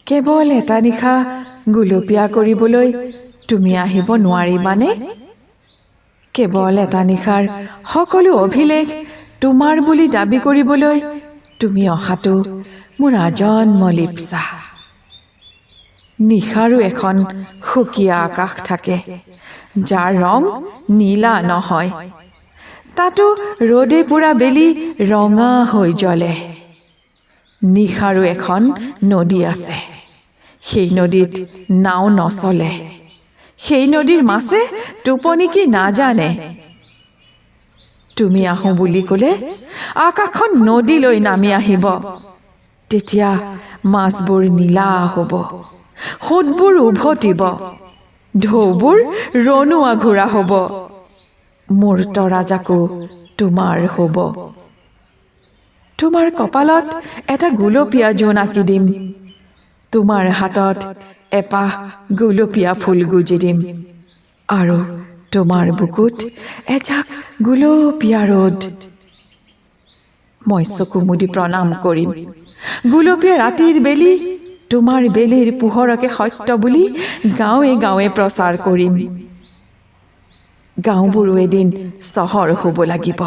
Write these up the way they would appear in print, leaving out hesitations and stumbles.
কেৱল এটা নিশা গুলপীয়া কৰিবলৈ তুমি আহিব নোৱাৰিবানে? কেৱল এটা নিশাৰ সকলো অভিলেখ তোমাৰ বুলি দাবী কৰিবলৈ তুমি অহাটো মোৰ আজন্ম লিপ্সা। নিশাৰো এখন সুকীয়া আকাশ থাকে, যাৰ ৰং নীলা নহয়, তাতো ৰ'দে পোৰা বেলি ৰঙা হৈ জ্বলে। নিশাৰো এখন নদী আছে, সেই নদীত নাও নচলে, সেই নদীৰ মাছে টোপনি কি নাজানে। তুমি আহোঁ বুলি ক'লে আকাশখন নদীলৈ নামি আহিব, তেতিয়া মাছবোৰ নীলা হ'ব, সোঁতবোৰ উভতিব, ঢৌবোৰ ৰণুৱা ঘোঁৰা হ'ব, মোৰ তৰাজাকো তোমাৰ হ'ব। তোমাৰ কপালত এটা গুলপীয়া জোন আঁকি দিম, তোমাৰ হাতত এপাহ গুলপীয়া ফুল গুজি দিম, আৰু তোমাৰ বুকুত এজাক গুলপীয়া ৰ'দ। মই চকু মুদি প্ৰণাম কৰিম। গুলপীয়া ৰাতিৰ বেলি তোমাৰ বেলিৰ পোহৰকে সত্য বুলি গাঁৱে গাঁৱে প্ৰচাৰ কৰিম। গাঁওবোৰো এদিন চহৰ হ'ব লাগিব,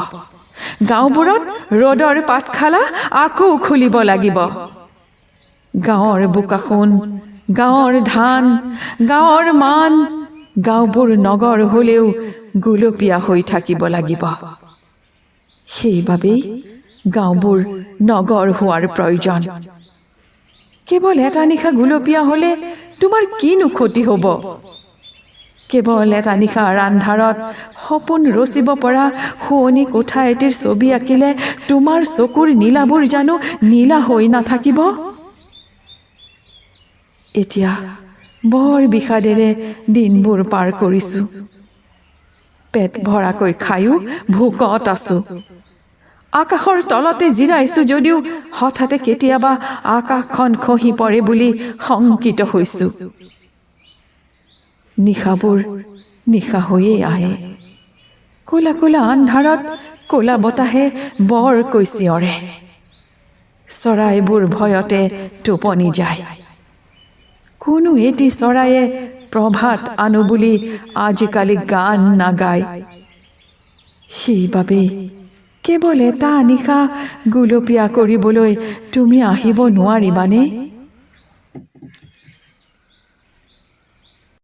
গাঁওবোৰত ৰ'দৰ পাঠশালা আকৌ খুলিব লাগিব। গাঁৱৰ বোকাখোন, গাঁৱৰ ধান, গাঁৱৰ মান, গাঁওবোৰ নগৰ হ'লেও গুলপীয়া হৈ থাকিব লাগিব। সেইবাবেই গাঁওবোৰ নগৰ হোৱাৰ প্ৰয়োজন। কেৱল এটা নিশা গুলপীয়া হ'লে তোমাৰ কিনো ক্ষতি হ'ব? কেৱল এটা নিশাৰ আন্ধাৰত সপোন ৰচিব পৰা শুৱনি কোঠা এটিৰ ছবি আঁকিলে তোমাৰ চকুৰ নীলাবোৰ জানো নীলা হৈ নাথাকিব? এতিয়া বৰ বিষাদেৰে দিনবোৰ পাৰ কৰিছোঁ। পেট ভৰাকৈ খায়ো ভোকত আছোঁ। আকাশৰ তলতে জিৰাইছোঁ যদিও হঠাতে কেতিয়াবা আকাশখন খহি পৰে বুলি শংকিত হৈছোঁ। নিশাবোৰ নিশা হৈয়েই আহে। ক'লা ক'লা আন্ধাৰত ক'লা বতাহে বৰকৈ চিঞৰে। চৰাইবোৰ ভয়তে টোপনি যায়। কোনো এটি চৰাইয়ে প্ৰভাত আনো বুলি আজিকালি গান নাগায়। সেইবাবেই কেৱল এটা নিশা গুলপীয়া কৰিবলৈ তুমি আহিব নোৱাৰিবানে?